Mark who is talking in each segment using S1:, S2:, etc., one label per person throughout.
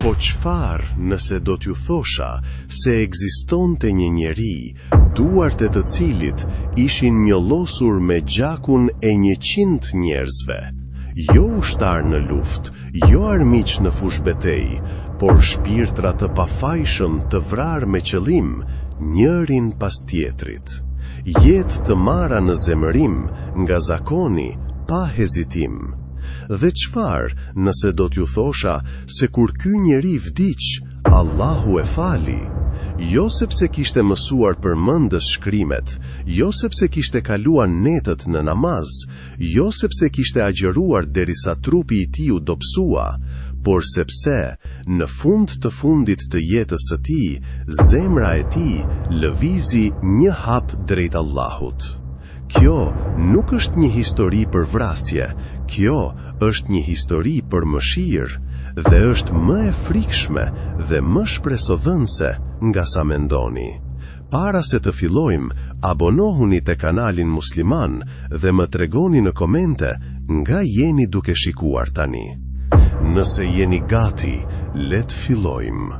S1: Po çfarë nëse do t'ju thosha se ekzistonte një njeri, duart e të cilit ishin njollosur me gjakun e 100 njerëzve? Jo ushtarë në luftë, jo armiq në fushëbetejë, por shpirtra të pafajshëm të vrarë me qëllim, njërin pas tjetrit. Jetë të marra në zemërim, nga zakoni, pa hezitim. Dhe çfarë nëse do t'ju thosha se kur ky njeri vdiq, Allahu e fali? Jo sepse kishte mësuar përmendësh shkrimet, jo sepse kishte kaluar netët në namaz, jo sepse kishte agjëruar derisa trupi i tij u dobësua, por sepse, në fund të fundit të jetës së tij, zemra e tij lëvizi një hap drejt Allahut. Kjo nuk është një histori për vrasje, kjo është një histori për mëshirë, dhe është më e frikshme dhe më shpresëdhënëse nga sa mendoni. Para se të fillojmë, abonohuni te kanalin Musliman dhe më tregoni në komente nga jeni duke shikuar tani. Nëse jeni gati, le të fillojmë.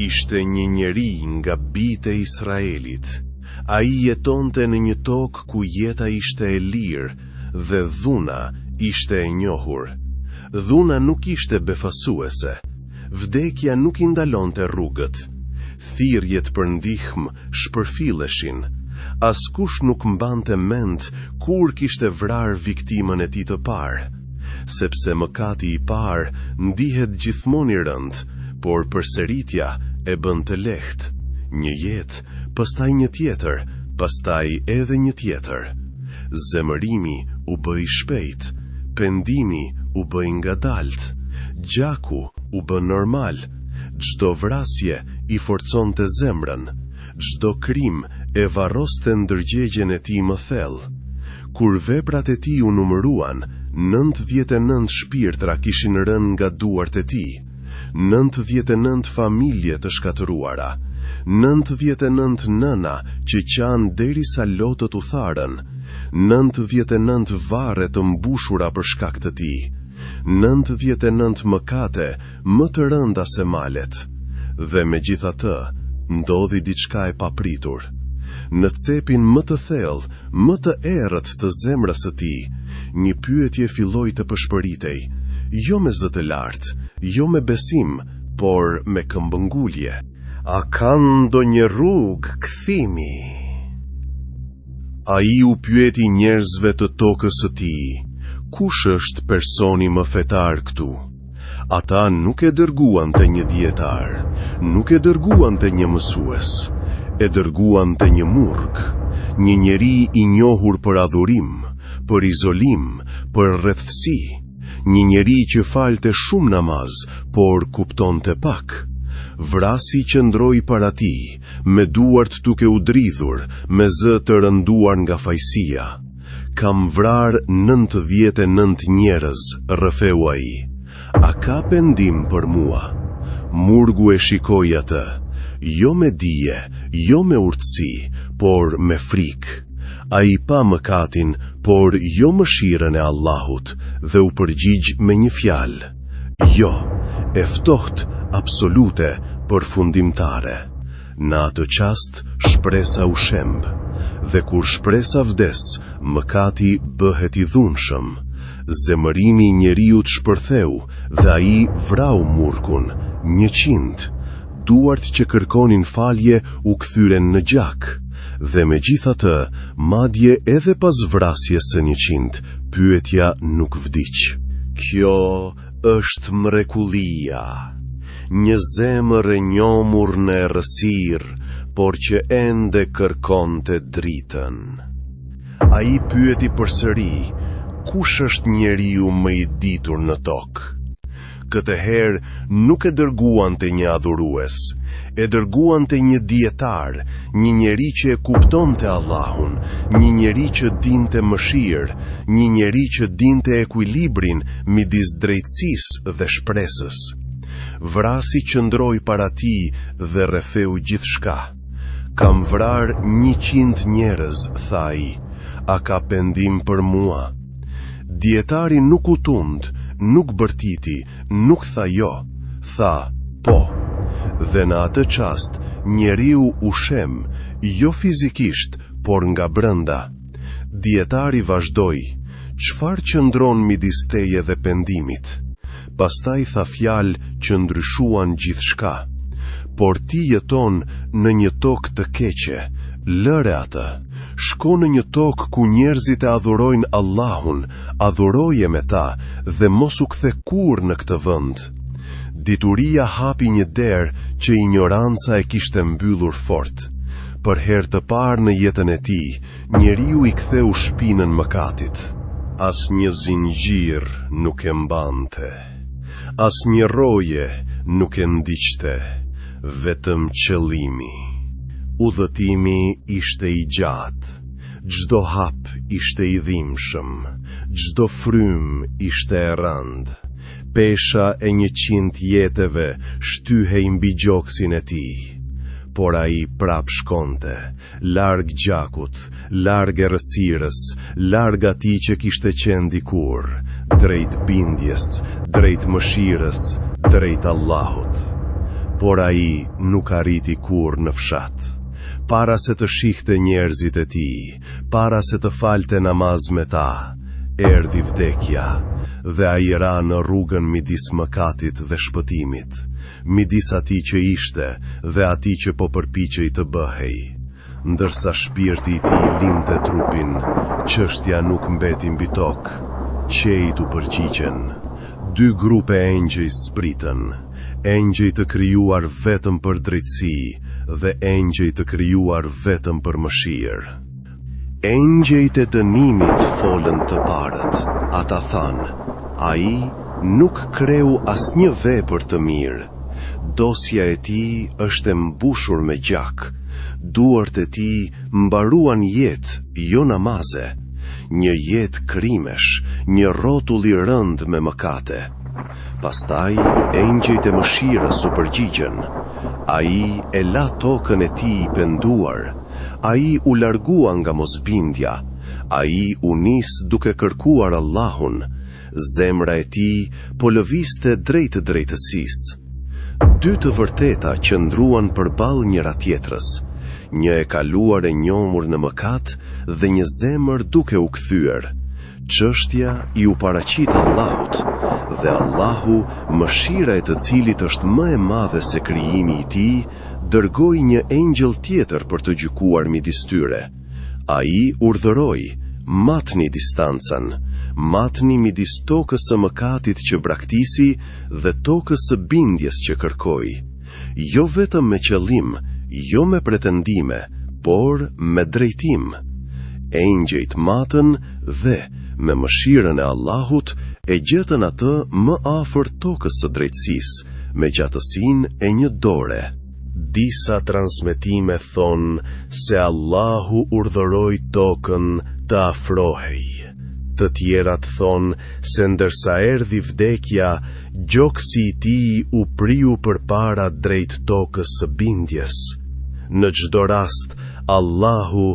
S1: Ishte një njeri nga bijtë e Israelit. Ai jetonte në një tokë ku jeta ishte e lirë dhe dhuna ishte e njohur. Dhuna nuk ishte befasuese. Vdekja nuk i ndalonte rrugët. Thirrjet për ndihmë shpërfilleshin. Askush nuk mbante mend kur kishte vrarë viktimën e tij të parë. Sepse mëkati i parë ndihet gjithmonë i rëndë, por përsëritja e bën të lehtë. Një jetë, pastaj një tjetër, pastaj edhe një tjetër. Zemërimi u bë i shpejtë, pendimi u bë i ngadaltë, gjaku u bë normal, çdo vrasje i forconte zemrën, çdo krim e varroste ndërgjegjen e tij më thellë. Kur veprat e tij u numëruan, 99 shpirtra kishin rënë nga duart e tij, 99 familje të shkatërruara, 99 nëna që qanë derisa lotët u tharën, 99 varre të mbushura për shkak të tij, 99 mëkate më të rënda se malet. Dhe megjithatë, ndodhi diçka e papritur. Në cepin më të thellë, më të errët të zemrës së tij, një pyetje filloi të pëshpëritej, jo me zë të lartë, jo me besim, por me këmbëngulje. A ka ndonjë rrugë kthimi? Ai u pyeti njerëzve të tokës së tij, kush është personi më fetar këtu? Ata nuk e dërguan te një dijetar, nuk e dërguan te një mësues, e dërguan te një murg, një njeri i njohur për adhurim, për izolim, për rreptësi, një njeri që falte shumë namaz, por kuptonte pak. Vrasi qëndroi para tij, me duart duke u dridhur, me zë të rënduar nga fajësia. Kam vrarë 99 njerëz, rrëfeu ai. A ka pendim për mua? Murgu e shikoi atë, jo me dije, jo me urtësi, por me frikë. Ai pa mëkatin, por jo mëshirën e Allahut, dhe u përgjigj me një fjalë. Jo, e ftohtë, absolute, përfundimtare. Në atë çast, shpresa u shemb. Dhe kur shpresa vdes, mëkati bëhet i dhunshëm. Zemërimi i njeriut shpërtheu dhe ai vrau murgun, 100. Duart që kërkonin falje u kthyen në gjak. Dhe megjithatë, madje edhe pas vrasjes së 100, pyetja nuk vdiq. Kjo është mrekullia. Një zemër e njomur në errësirë, por që ende kërkonte dritën. Ai pyeti përsëri, kush është njeriu më i ditur në tokë? Këtë herë nuk e dërguan te një adhurues, e dërguan te një dijetar, një njeri që e kuptonte Allahun, një njeri që dinte mëshirë, një njeri që dinte ekuilibrin midis drejtësisë dhe shpresës. Vrasi qëndroi para tij dhe rrëfeu gjithçka. Kam vrarë 100 njerëz, tha ai. A ka pendim për mua? Dijetari nuk u tund, nuk bërtiti, nuk tha jo. Tha, po. Po. Dhe në atë çast, njeriu u shemb, jo fizikisht, por nga brenda. Dijetari vazhdoi, Çfarë qëndron midis teje dhe pendimit? Pastaj tha fjalë që ndryshuan gjithçka. Por ti jeton në një tokë të keqe, lëre atë. Shko në një tokë ku njerëzit e adhurojnë Allahun, adhuroje me ta dhe mos u kthe kurrë në këtë vend. Dituria hapi një derë që injoranca e kishte mbyllur fort. Për herë të parë në jetën e tij, njeriu i ktheu shpinën mëkatit. Asnjë zinxhir nuk e mbante. Asnjë roje nuk e ndiqte. Vetëm qëllimi. Udhëtimi ishte i gjatë. Çdo hap ishte i dhimbshëm. Çdo frymë ishte e rëndë. Pesha e 100 jetëve shtyhej mbi gjoksin e tij. Por ai prapë shkonte, larg gjakut, larg errësirës, larg atij që kishte qenë dikur, drejt bindjes, drejt mëshirës, drejt Allahut. Por ai nuk arriti kurrë në fshat. Para se të shihte njerëzit e tij, para se të falte namaz me ta, erdhi vdekja, dhe ai ra në rrugën midis mëkatit dhe shpëtimit, midis atij që ishte dhe atij që po përpiqej të bëhej. Ndërsa shpirti i tij linte trupin, çështja nuk mbeti mbi tokë. Qiejt u përgjigjën. Dy grupe engjëjsh zbritën, engjëj të krijuar vetëm për drejtësi dhe engjëj të krijuar vetëm për mëshirë. Engjëjt e dënimit folën të parët, ata thanë, Ai nuk kreu asnjë vepër të mirë. Dosja e tij është e mbushur me gjak. Duart e tij mbaruan jetë, jo namaze. Një jetë krimesh, një rrotull i rëndë me mëkate. Pastaj engjëjt e mëshirës u përgjigjën, Ai e la tokën e tij i penduar, ai u largua nga mosbindja, ai u nis duke kërkuar Allahun, zemra e tij po lëvizte drejt drejtësisë. Dy të vërteta qëndruan përballë njëra-tjetrës, një e kaluar e njomur në mëkat dhe një zemër duke u kthyer. Çështja iu paraqit Allahut, dhe Allahu, mëshira e të cilit është më e madhe se krijimi i tij, dërgoi një engjëll tjetër për të gjykuar midis tyre. Ai urdhëroi, Matni distancën, matni midis tokës së mëkatit që braktisi dhe tokës së bindjes që kërkoi. Jo vetëm me qëllim, jo me pretendime, por me drejtim. Engjëjt matën dhe, me mëshirën e Allahut, e gjetën atë më afër tokës së drejtësisë, me gjatësinë e një dore. Disa transmetime thonë se Allahu urdhëroi tokën të afrohej. Të tjerat thonë se ndërsa erdhi vdekja, gjoksi i tij u priu përpara drejt tokës së bindjes. Në çdo rast, Allahu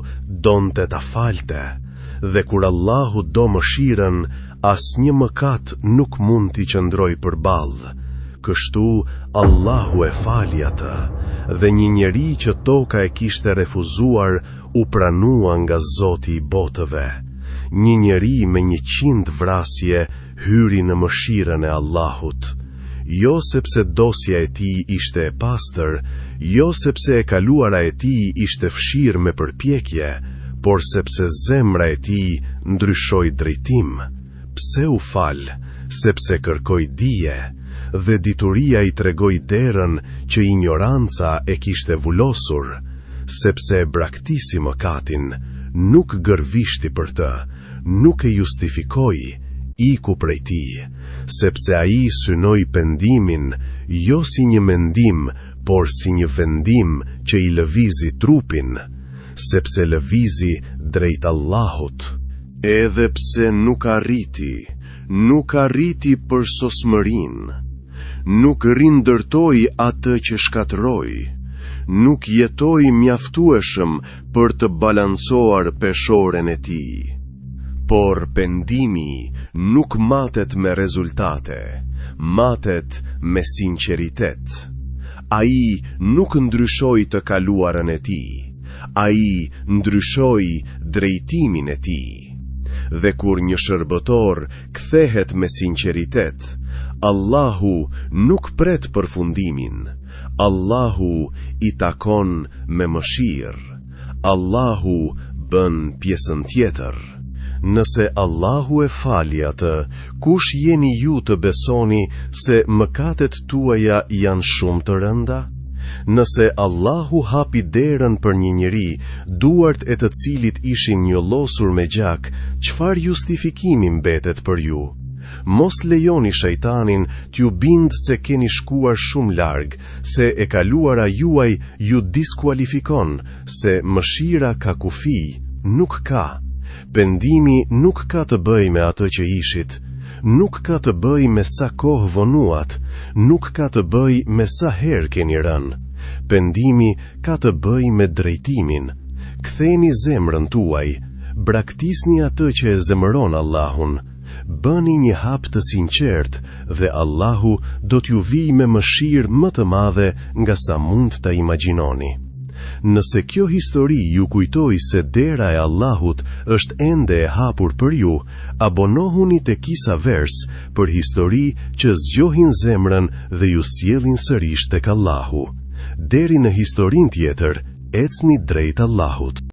S1: donte ta falte, dhe kur Allahu do mëshirën, asnjë mëkat nuk mund t'i qëndrojë përballë. Kështu, Allahu e fali atë, dhe një njeri që toka e kishte refuzuar u pranua nga Zoti i botëve. Një njeri me 100 vrasje hyri në mëshirën e Allahut. Jo sepse dosja e tij ishte e pastër, jo sepse e kaluara e tij ishte fshirë me përpjekje, por sepse zemra e tij ndryshoi drejtim. Pse u fal? Sepse kërkoi dije, dhe dituria i tregoi derën që injoranca e kishte vulosur, sepse e braktisi mëkatin, nuk gërvishti për të, nuk e justifikoi, iku prej tij, sepse ai synoi pendimin jo si një mendim, por si një vendim që i lëvizi trupin, sepse lëvizi drejt Allahut. Edhe pse nuk arriti, nuk arriti përsosmërinë, nuk rindërtoi atë që shkatërroi, nuk jetoi mjaftueshëm për të balancuar peshoren e tij. Por pendimi nuk matet me rezultate, matet me sinqeritet. Ai nuk ndryshoi të kaluarën e tij. Ai ndryshoi drejtimin e tij. Dhe kur një shërbëtor kthehet me sinqeritet, Allahu nuk pret përfundimin. Allahu i takon me mëshirë. Allahu bën pjesën tjetër. Nëse Allahu e fali atë, kush jeni ju të besoni se mëkatet tuaja janë shumë të rënda? Nëse Allahu hapi derën për një njeri, duart e të cilit ishin njollosur me gjak, çfarë justifikimi mbetet për ju? Mos lejoni shejtanin t'ju bindë se keni shkuar shumë larg, se e kaluara juaj ju diskualifikon, se mëshira ka kufij, nuk ka. Pendimi nuk ka të bëjë me atë që ishit, nuk ka të bëjë me sa kohë vonuat, nuk ka të bëjë me sa herë keni rënë. Pendimi ka të bëjë me drejtimin. Ktheni zemrën tuaj, braktisni atë që e zemëron Allahun. Bëni një hap të sinqertë dhe Allahu do t'ju vijë me mëshirë më të madhe nga sa mund ta imagjinoni. Nëse kjo histori ju kujtoi se dera e Allahut është ende e hapur për ju, abonohuni te Kisa Verse për histori që zgjohin zemrën dhe ju sjellin sërish tek Allahu. Deri në historinë tjetër, ecni drejt Allahut.